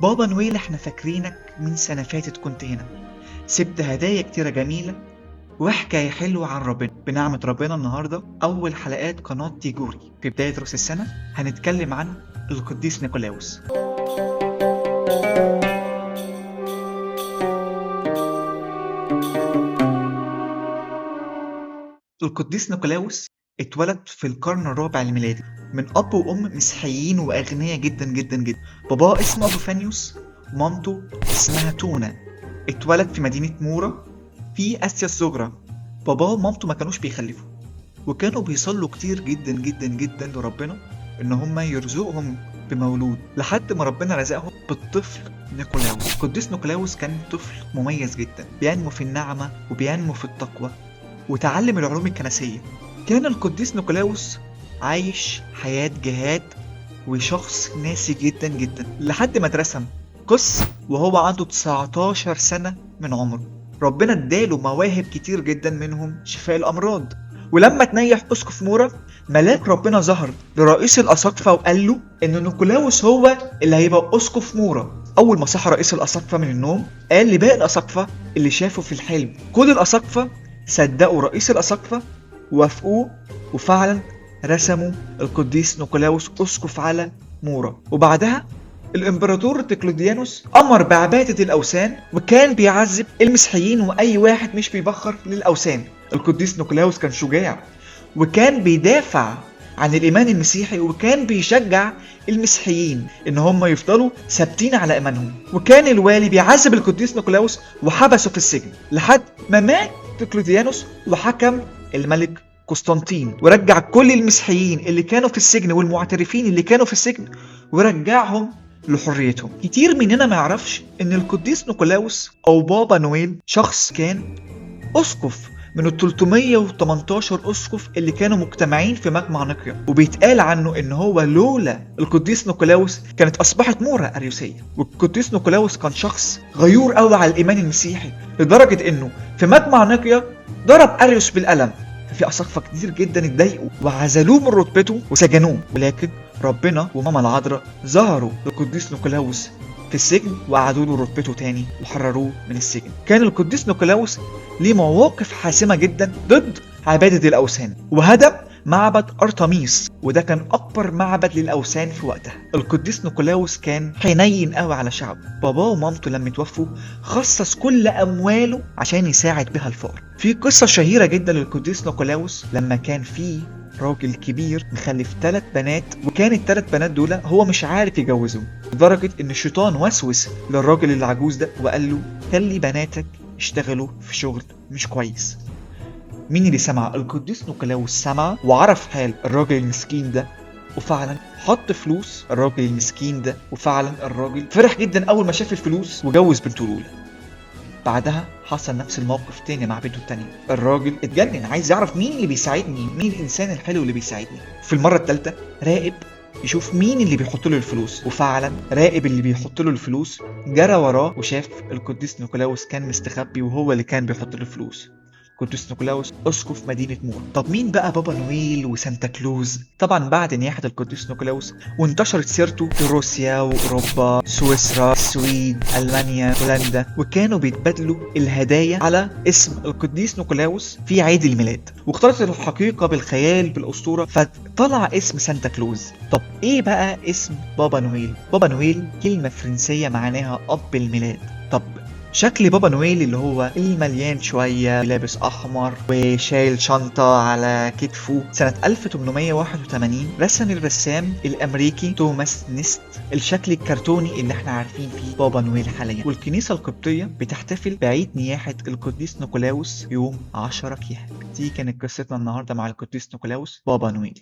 بابا نويل احنا فاكرينك من سنة فاتت كنت هنا، سبت هدايا كتيرة جميلة وحكاية حلوة عن ربنا. بنعمة ربنا النهاردة أول حلقات قناة تيجوري في بداية رأس السنة هنتكلم عن القديس نيقولاوس. القديس نيقولاوس اتولد في القرن الرابع الميلادي من أب وأم مسيحيين وأغنياء جدا جدا جدا. باباه اسمه أبو فانيوس ومامته اسمها تونا. اتولد في مدينة مورا في آسيا الصغرى. باباه ومامته ما كانوش بيخلفوا، وكانوا بيصلوا كتير جدا جدا جدا لربنا إن هما يرزقهم بمولود، لحد ما ربنا رزقهم بالطفل نيقولاوس. القديس نيقولاوس كان طفل مميز جدا، بينمو في النعمة وبينمو في التقوى، وتعلم العلوم الكنسية. كان القديس نيقولاوس عايش حياة جهاد وشخص ناسي جدا جدا، لحد ما اترسم قس وهو عنده 19 سنة من عمره. ربنا اداله مواهب كتير جدا، منهم شفاء الأمراض. ولما تنيح أسقف مورا، ملاك ربنا ظهر لرئيس الأساقفة وقال له إن نيقولاوس هو اللي هيبقى أسقف مورا. أول ما صحى رئيس الأساقفة من النوم قال لباقي الأساقفة اللي شافه في الحلم. كل الأساقفة صدقوا رئيس الأساقفة وافقوه، وفعلا رسموا القديس نيقولاوس أسقف على مورا. وبعدها الإمبراطور ديوكليديانوس أمر بعبادة الأوثان، وكان بيعذب المسيحيين وأي واحد مش بيبخر للأوثان. القديس نيقولاوس كان شجاع، وكان بيدافع عن الإيمان المسيحي، وكان بيشجع المسيحيين إن هم يفضلوا ثابتين على إيمانهم. وكان الوالي بيعذب القديس نيقولاوس وحبسه في السجن لحد ما مات ديوكليديانوس وحكم الملك قسطنطين، ورجع كل المسيحيين اللي كانوا في السجن والمعترفين اللي كانوا في السجن ورجعهم لحريتهم. كتير مننا ما يعرفش ان القديس نيقولاوس او بابا نويل شخص كان اسقف من ال 318 اسقف اللي كانوا مجتمعين في مجمع نيقيا، وبيتقال عنه ان هو لولا القديس نيقولاوس كانت اصبحت مورا اريوسيه. والقديس نيقولاوس كان شخص غيور قوي على الايمان المسيحي، لدرجة انه في مجمع نيقيا ضرب اريوس بالقلم. في اساقفه كتير جدا اتضايقوا وعزلوه من رتبته وسجنوه، ولكن ربنا وماما العذراء ظهروا للقديس نيقولاوس في السجن وقعدوا له رتبته تاني وحرروه من السجن. كان القديس نيقولاوس ليه مواقف حاسمة جدا ضد عبادة الأوثان، وهدم معبد أرطميس، وده كان أكبر معبد للأوثان في وقتها. القديس نيقولاوس كان حنين قوي على شعبه. باباه ومامته لما توفوا خصص كل أمواله عشان يساعد بها الفقراء. في قصة شهيرة جدا للقديس نيقولاوس لما كان فيه راجل كبير مخلف 3 بنات، وكان ال3 بنات دول هو مش عارف يجوزهم، لدرجة ان الشيطان وسوس للراجل العجوز ده وقال له خلي بناتك يشتغلوا في شغل مش كويس. مين اللي سمع؟ القديس نيقولاوس سمع وعرف حال الراجل المسكين ده، وفعلا حط فلوس الراجل المسكين ده، وفعلا الراجل فرح جدا اول ما شاف الفلوس وجوز بنته الاولى. بعدها حصل نفس الموقف تاني مع بنته التانية. الراجل اتجنن، عايز يعرف مين اللي بيساعدني، مين الانسان الحلو اللي بيساعدني. في المرة الثالثة راقب يشوف مين اللي بيحط له الفلوس، وفعلا راقب اللي بيحط له الفلوس، جرى وراه وشاف القديس نيقولاوس كان مستخبي وهو اللي كان بيحط له الفلوس. القديس نيقولاوس اسقف مدينة مورا. طب مين بقى بابا نويل وسانتا كلوز؟ طبعا بعد نياحة القديس نيقولاوس وانتشرت سيرته في روسيا واوروبا، سويسرا، السويد، المانيا، هولندا، وكانوا بيتبادلوا الهدايا على اسم القديس نيقولاوس في عيد الميلاد. واختلطت الحقيقة بالخيال بالاسطوره، فطلع اسم سانتا كلوز. طب ايه بقى اسم بابا نويل؟ بابا نويل كلمة فرنسية معناها اب الميلاد. طب شكل بابا نويل اللي هو المليان شوية، لابس أحمر وشايل شنطة على كتفه. سنة 1881 رسم الرسام الأمريكي توماس نيست الشكل الكرتوني اللي احنا عارفين فيه بابا نويل حاليا. والكنيسة القبطية بتحتفل بعيد نياحة القديس نيقولاوس يوم 10 كيهك. دي كانت قصتنا النهاردة مع القديس نيقولاوس بابا نويل.